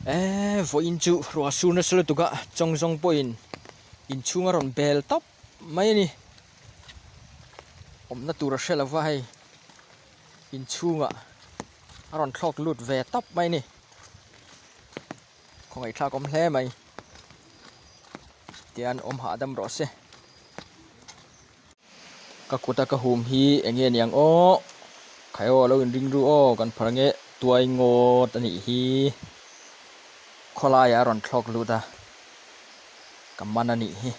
Eee vawiin chu ruah sur nasa lutuk a chawng zawng pawhin inchhung a rawn bel tawp mai a ni awmna tur a hre lo va hei inchhungah a rawn thlawk lut ve tawp mai a ni khawngaihthlak awm hle mai tian awm hahdam rawh se. Ka kut a ka hum hi eng nge niang aw khai aw alo in ring ru aw kan phar ange tuai ngawt a nih hi khawlaiah a rawn thlawk lut a ka man a nih hi.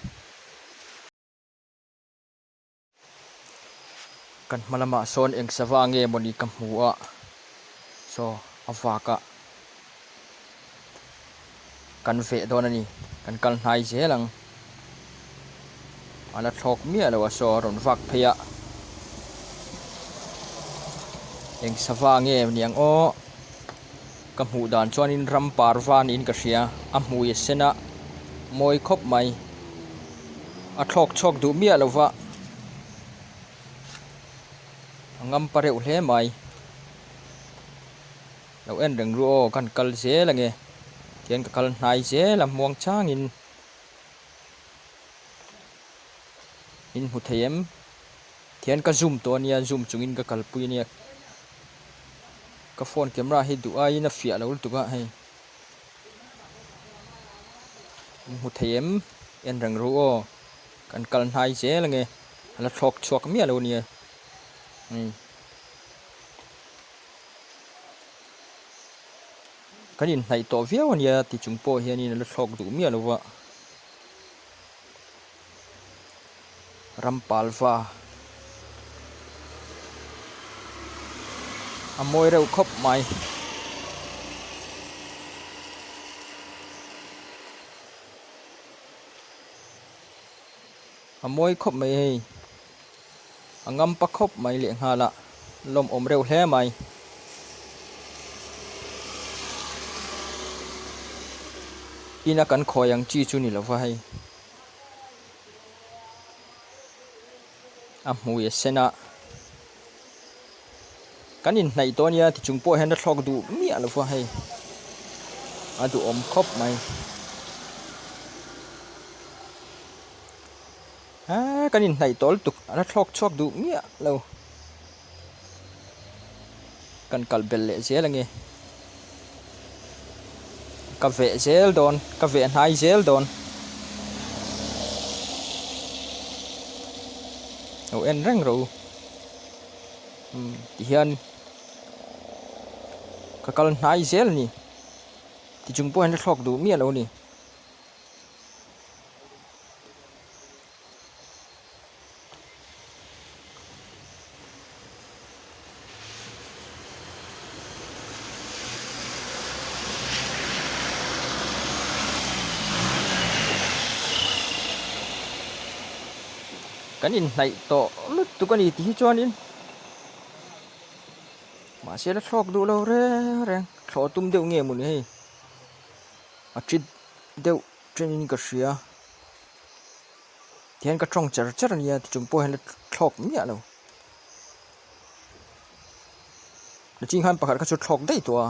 Kan hma lamah sawn eng sava nge mawni ka hmu a saw a vak a kan veh dawn a ni kan kal hnai zel ang a la thlawk miah lo a saw a rawn vak phei a eng sava nge niang aw ka hmuh dan chuanin ram parva niin ka hria a hmui a sen a mawi khawp mai a thlawk chhuak duh miah lo va a ngam pa reuh hle mai. Lo en reng ru aw, kan kal zel ange. Tihian ka kal hnai zel a, muang changin in hmu thei em? Tihian ka zoom tawh ania, zoom chungin ka kalpui ania. Ka phone camera hi duh aiin a fiah lo lutuk a hei. In hmu thei em? En reng ru aw, kan kal hnai zel ange. A la thlawk chhuak miah lo ania. Hei. Kan inhnaih tawh viau a nia ti chung pawh hianin a la thlawk duh miah lo va, Rampalva a mawi reuh khawp mai. A mawi khawp mai hei. A ngam pa khawp mai leh nghal a, lawmawm reuh hle mai. Ina kan khawi ang chi chu ni lo va hei. A hmui a sen a. Kan inhnaih tawh ania ti chung pawh hian a thlawk duh miah lo va hei. A duhawm khawp mai. Aa kan inhnaih tawh lutuk a la thlawk chhuak duh miah lo. Kan kal belh leh zel ange. Ka veh zel dawn ka veh hnai zel dawn. Lo en reng rawh u. Umm tihian ka kal hnai zel a ni. Tichung pawh hian a thlawk duh miah lo a ni. Kan inhnaih tawh lutuk a ni tih hi chuanin mahse la thlawk duh lo reng reng thlawh tum deuh nge mawni hei a tit deuh Ṭenin ka hria. Tihian ka ṭawng cher cher a nia tichung pawh hian la thlawk miah lo. Nachin khan pakhat kha chu thlawk daih tawh a,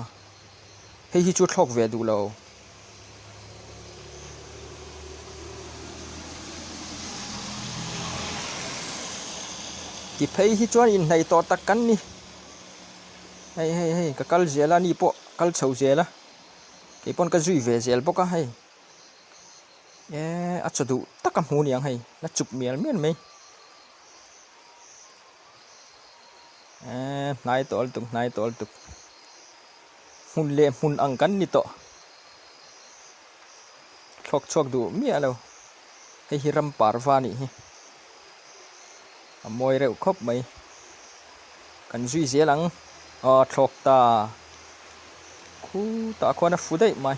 hei hi chu thlawk ve duh lo. Ti phei hi chuan inhnaih tawh tak kan ni. Hei hei hei ka kal zel a, ni pawh kal chho zel a. Kei pawn ka zui ve zel bawk a hei eee a chaw duh tak a hmu niang hei la chuk mial mial mai eee hnai tawh lutuk hnai tawh lutuk hmun leh hmun ang kan ni tawh thlawk chhuak duh miah lo hei hi ram parva a nih hi a mawi reuh khawp mai kan zui zel ang aw thlawk ta. Khutah khuan a fu daih mai.